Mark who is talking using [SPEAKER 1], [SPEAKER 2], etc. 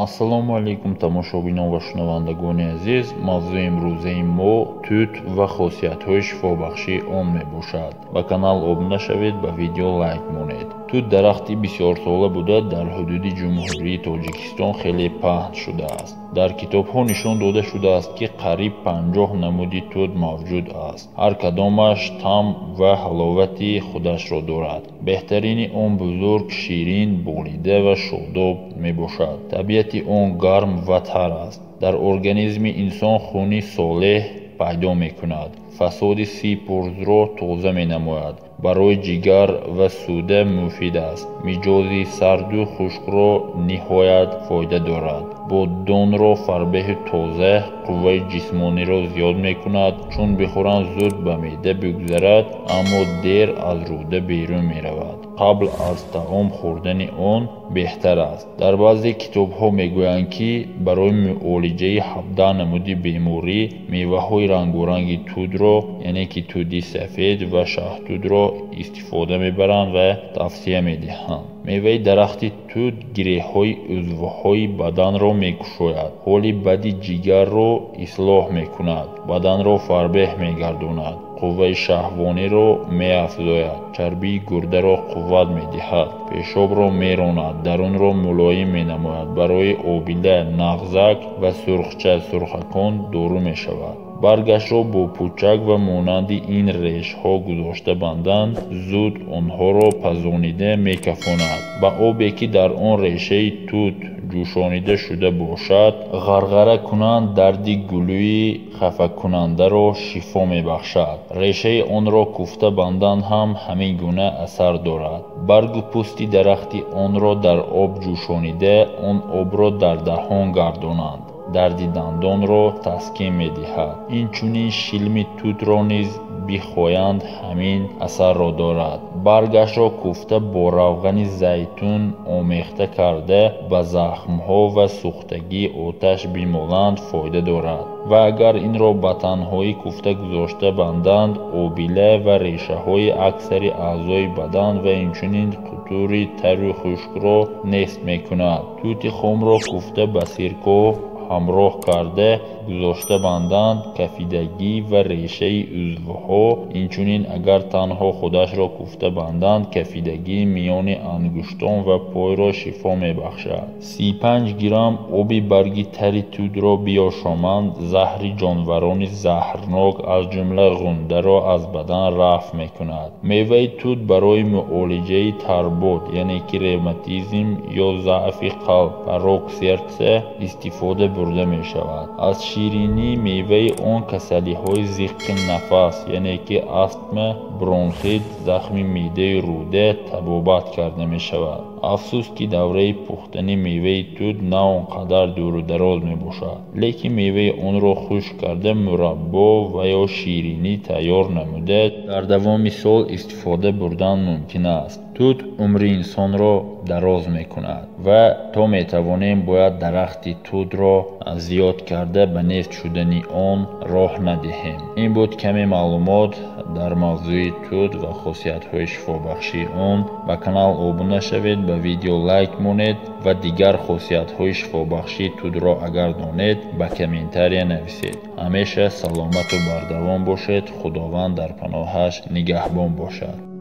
[SPEAKER 1] Ассалому алайкум тамошобинон ва шунавандагони азиз. Мавзӯи имрӯзаи мо тут ва хосиятҳои шифобахшии он мебошад. Ба канал обуна шавед, ба видео лайк монед. Тут дарахти бисёрсола буда дар ҳудуди Ҷумҳурии Тоҷикистон хеле паҳн шудааст. Дар китобҳо нишон дода шудааст, ки қариб 50 намуди тут мавҷуд аст. Ҳар кадомаш таъм ва ҳаловати худашро дорад. Беҳтарини он бузург, ширин, болида ва шодоб мебошад. Табиати он гарм ва тар аст. Дар организми инсон хуни солеҳ пайдо мекунад. Фасоди сипурзро тоза менамояд. Барои ҷигар ва сӯда муфид аст. Миҷози сарду хушкро ниҳоят фоида дорад. Боддонро фарбеҳу тоза, қувваи ҷисмониро зиёд мекунад. Чун бихӯранд зуд ба меъда бигузарад, аммо дер аз рӯда берун меравад. Қабл аз таом хӯрдани он беҳтар аст. Дар баъзе китобҳо мегӯянд, ки барои муолиҷаи 17 намуди беморӣ меваҳои рангоранги тудро, яъне ки туди сафед ва шаҳтудро истифода мебаранд ва тавсия медиҳанд. Меваи дарахти тут гиреҳҳои узвҳои баданро мекушояд, ҳоли бади ҷигарро ислоҳ мекунад, баданро фарбеҳ мегардонад, қувваи шаҳвониро меафзояд, чарбии гурдаро қувват медиҳад, пешобро меронад, дарунро мулоим менамояд, барои обила, нағзак ва сурхча сурхакон дору мешавад. Баргашро бо пӯчак ва монанди ин решҳо гузошта банданд, зуд онҳоро пазонида мекафонад. Ба обе, ки дар он решаи тут ҷӯшонида шуда бошад, ғарғара кунанд, дарди гулӯи хафакунандаро шифо мебахшад. Решаи онро куфта банданд ҳам ҳамин гуна асар дорад. Баргу пӯсти дарахти онро дар об ҷӯшонида, он обро дар даҳон гардонанд. Дарди дандонро таскин медиҳад. Инчунин шилми тутро низ бихоянд ҳамин асарро дорад. Баргашро куфта бо равғани зайтун омехта карда ба захмҳо ва сӯхтагии оташ бимоланд фоида дорад. Ва агар инро ба танҳоӣ куфта гузошта банданд, обила ва решаҳои аксари аъзои бадан ва инчунин қутури тару хушкро нест мекунад. Тути хомро куфта ба сирко ҳамроҳ карда гузошта банданд, кафидагӣ ва решаи узвҳо, инчунин агар танҳо худашро куфта банданд, кафидагии миёни ангуштон ва пойро шифо мебахшад. 35 грамм оби барги тари тутро биёшоманд, заҳри ҷонварони заҳрнок аз ҷумла ғундаро аз бадан рафъ мекунад. Меваи тут барои муолиҷаи тарбот, яъне ки ревматизм ё заъфи қалб, порок сердца истифода бурда мешавад. Аз ширинии меваи он касалиҳои зиққи нафас, яъне ки астма, бронхит, захми меъдаи рӯда табобат карда мешавад. Афсӯс, ки давраи пухтани меваи тут на он қадар дуру дароз мебошад, лекин меваи онро хушк карда мураббо ва ё ширинӣ тайёр намуда дар давоми сол истифода бурдан мумкин аст. Тут умри инсонро дароз мекунад ва то метавонем бояд дарахти тутро зиёд карда ба нест шудани он роҳ надиҳем. Ин буд каме маълумот дар мавзӯи тут ва хосиятҳои шифобахшии он. Ба канал обуна шавед, ба видео лайк монед ва дигар хосиятҳои шифобахшии тутро агар донед ба комментария нависед. Ҳамеша саломату бардавом бошед. Худованд дар паноҳаш нигаҳбон бошад.